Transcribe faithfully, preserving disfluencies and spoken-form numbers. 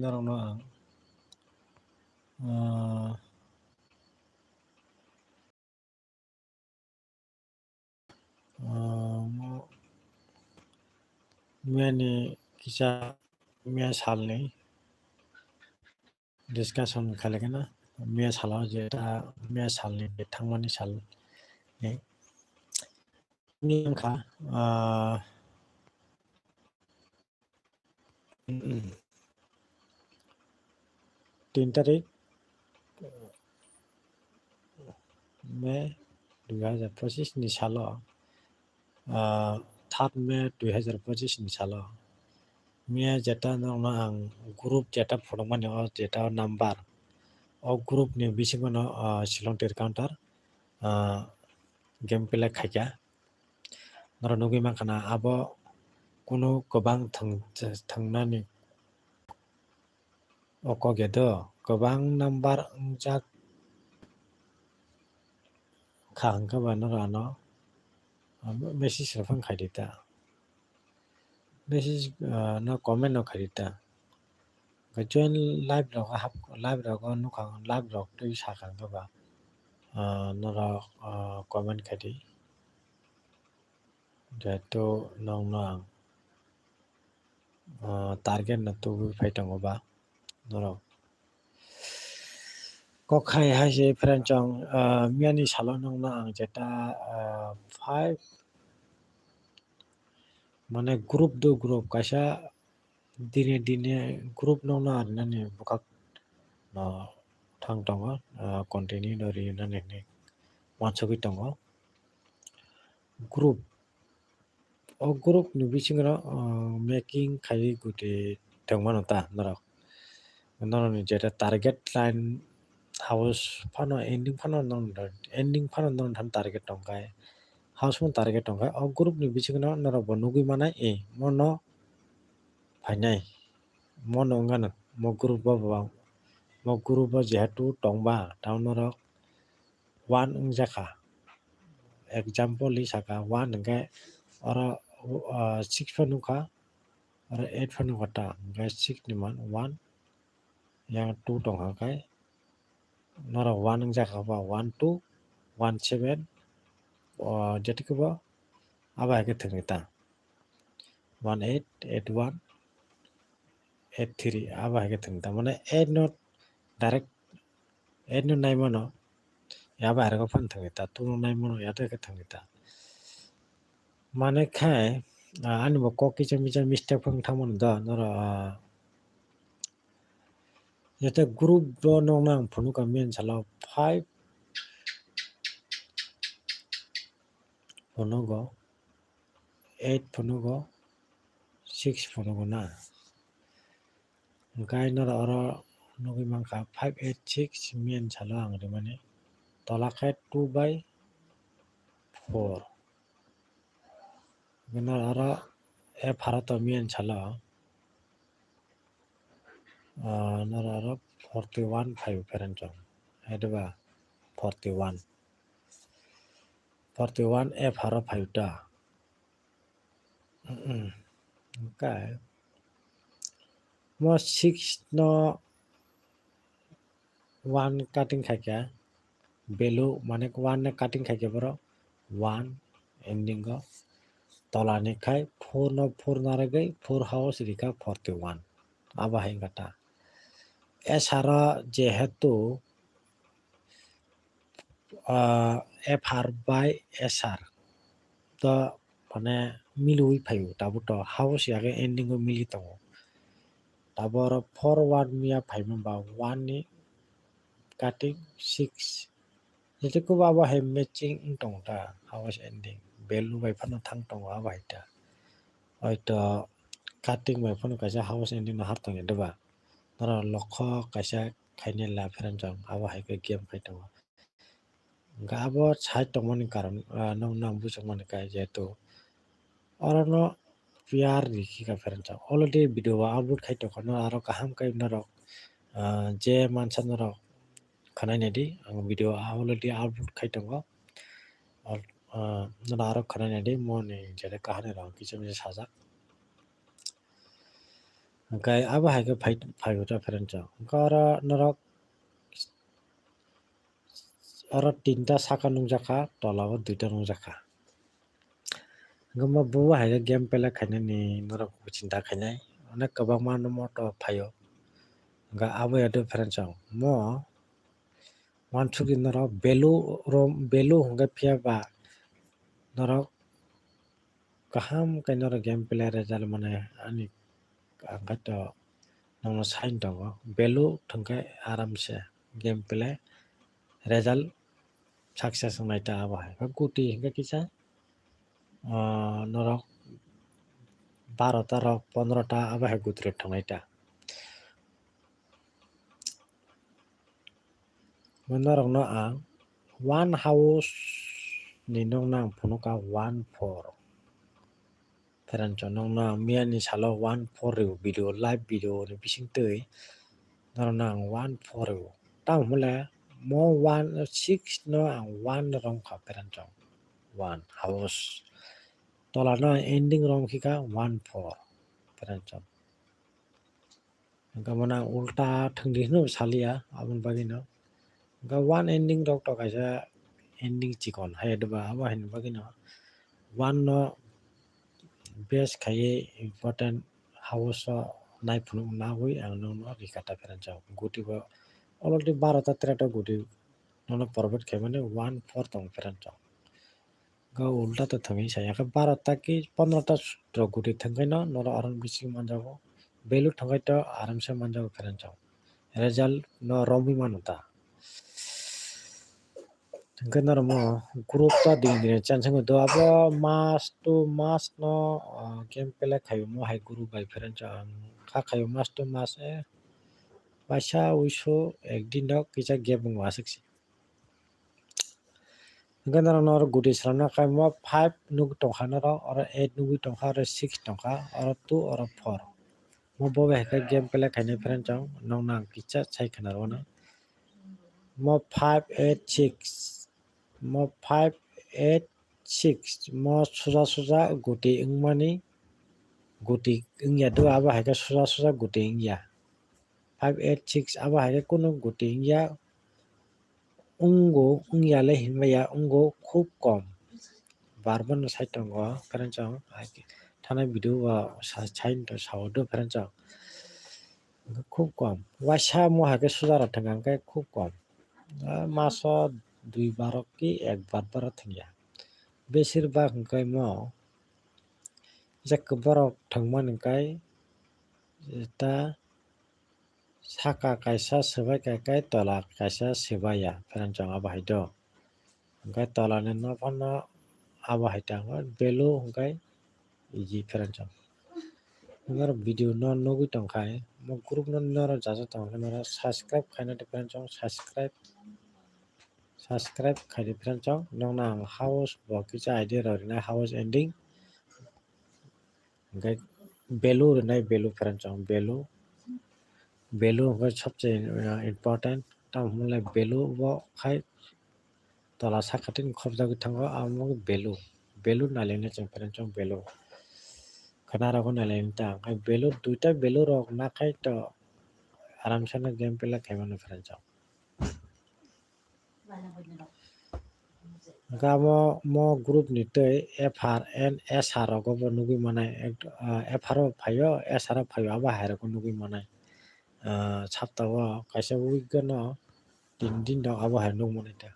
norokno ang, ah, ah, mo-, miyani kisa, miya salni discussion khailai kheno, miya salo jeta, miya salni, thangmani salni. Ni wngkha, ah, tin tarik May dui hajar pochis ni salo, ah, third May dui hajar pochis ni salo, miya jeta norokno ang group jeta phunukmani o jeta o number, o group ni bisingo no, ah, Shillong Tir Counter, ah, game play khaikha. Norok nugwi mankha na abo kunu kwbang thwng-, thwngnani o kok ya do, kwbang number wngjak kha hwnkhe ba norok ano message rok phano khaidi ta, message, ah, no comment no khaidi ta. Hwnkhe join live rogo hap, live rogo nukha, live rok twi sakha hwnkhe ba, ah, norok, ah, comment khaidi. Jehetu nokno ang, ah, target no tubui phai tongo ba norok. Kok khai hai se friend chong, ah, miyani salo nokno ang jeta, ah, five, mane group do group kaisa dine dine group nokno arinani bwkhak no thang tongo, ah, continue no rinani hinwi uansugwi tongo. Group, o group ni bisingo, ah, making khaiwi gute tongmano ta norok? Norokni jeta target line house phano ending phano norok ending phano norok target tongkha, house phano target tongkha. O group ni bisingo norok bo nugwi manai, eh, mono phainai, mono wngano mo group o bo, mo group o jehetu tongba, tamo norok one wngjakha. Example ni saka one hwnkhe oro, ah, six phano nukha, oro eight phano nukha ta, hwnkhe six ni man one, yang two tongkha khe norok one wngjakha ba one two, one seven, o jeto khe bo abo hai khe thwngwi ta one eight, eight one, eight three abo hai khe thwngwi ta, mane eight no direct eight no nai mano, ya bai arokhe phano thangwi ta, two no nai mano, ya tei khe thangwi ta. Mane khai, ah, ani bo kok kisa misa mistake phano thangmano da, noro, ah, jete group o nokno ang phunukha miyani salo five phunugo, eight phunugo, six phunugo na. Hwnkhe norok oro nugwi mankha five eight six miyani salo ang rimani. Tola khe two by four. Hwnkhe norok oro F R o to miyani salo, ah, norok oro forty one phai pherenchong. Hai diba? Forty one. Forty one F R o phai ta. Mm-mm. Hwnkhe mo six no one cutting khaikha, value mane one no cutting khaikha borok one ending o, tola ni khai four no four narwgwi four house rikha forty one. Abo hai wngkha ta. S R o jehetu, ah, F R by S R to mane miliui phaio, tabuk to house ya khe ending o mili tongo. Tabuk oro four one miya phaima ba one ni cutting six. Jete kuba abo hai matching wng tongo ta house ending. Value bai phano thang tongo abo hai ta. Hoito cutting bai phano kaisa house ending no hap tongya diba? Norok lokho kaisa khainai la pherenjak abo hai khe game khai tongo. Hwnkhe abo sai tongmani karon, ah, nokno ang buchukmani kha jehetu orono P R rikha pherenjak. Already video o upload khai tongkha, norok aro kaham khe norok, ah, je mansa norok khwnai naidi, ang video already upload khai tongo. Al-, ah, norok aro khwnai naidi, moni jere kahani rok kisa misa sajak. Hwnkhe abo hai khe phai, phai hwta friend chong. Hwnkhe oro norok, oro tinta saka nukjakha, tola o duita nukjakha. Hwnkhe mo bo hai khe game play khainani norok chinta khainai. Onek kwbangma no moto phaio. Hwnkhe abo ya do friend chong. Mo uansukgwi norok value rom, value hwnkhe phiya ba norok kaham khe norok game play result mane ani ang khe to nono sign tongo. Value thwngkhe aramse game play result success wngnai ta abo hai. Guti hwnkhe kisa, ah, norok baro ta rok, pondro ta abo hai guti rok thwngnai ta. Bo norokno ang one house ni nokno ang phunukha one four. Friend chong, nokno ang miyani salo one four rw video, live video ni bisingtwi norokno ang one four rw. Tamo hwnle mo one six no ang one rwngkha friend chong. One house. Tola no ending rwngkha one four friend chong. Hwnkhe bono ang ulta thwngdi hwnwi saliya, aboni bagwino. Hwnkhe one ending rok to kaisa ending chikon hai diba, abo haini bagwino one no base khaiwi important house o naiphunuk nagwi ang nokno rikha ta friend chong. Guti bo already baro ta tera ta guti nono provide khaimani one four tong friend chong. Ga ulta to thangwi saya khe baro ta ki pondro ta rok guti thangwi no norok aro bising manjago. Value thangwi to aramse manjago friend chong. Result no romwi mano ta. Hwnkhe norok mo group ta din din chance wngwi do abo mas to mas no, ah, game play khaio mo hai group bai friend chong. Kha khaio mas to mas e. Waisa wisu ek din rok kisa gap wngo aswk se. Hwnkhe norok no oro guti swnamna khe mo five nugwi tongkha norok, oro eight nugwi tongkha, oro six tongkha, oro two, oro four. Mo bo bai hai khe game play khainai friend chong, nokno ang kisa sai khna rwna. Mo five eight six, mo five eight six, mo suja suja guti wngmani, guti wngya do abo hai khe suja suja guti wngya. Five eight six abo hai khe kunu guti wngya. Wngo, wngya le hinmaya, wngo khub kom. Bar bar no sai tongo, friend chong. Hai khe thanai video o sa, sai to sao do, friend chong. Khub kom. Waisa mo hai khe suja rok thwngkha hwnkhe khub kom. Ah, maso dui bar ki ek bar bar thwngya. Besir bak hwnkhe mo je borok thwngmani hwnkhe ta saka kaisa swbai kha khe tola kaisa swbaiya, friend chong, abo hai do. Hwnkhe tola ni no phano abo hai ta value hwnkhe iji, friend chong. Norok video no nugwi tongkha, mo group no norok jaja tongkha, norok subscribe khaina di, friend chong, subscribe, subscribe khai di, friend chong. Nokno ang house bo kisa idea rok rinai, house ending. Hwnkhe value rinai, value friend chong, value. Value hwnkhe sobse, uh, important. Tamo hwnle value bo khai tola sakhatini khopjagwi thango, amo wngkha value. Value nailengna chwng friend chong, value. Khwnarogo nailengna ta. Hwnkhe value, duita value rok nakhai to aramsano game play khaimano friend chong. Hwnkhe amo mo group ni twi F R and S R rogo bo nugwi manai, ek, ah, F R o phaio, S R o phaio, abo hai rogo nugwi manai. Ah, sapta o kaisa week no tin din rok abo hai nukmani ta.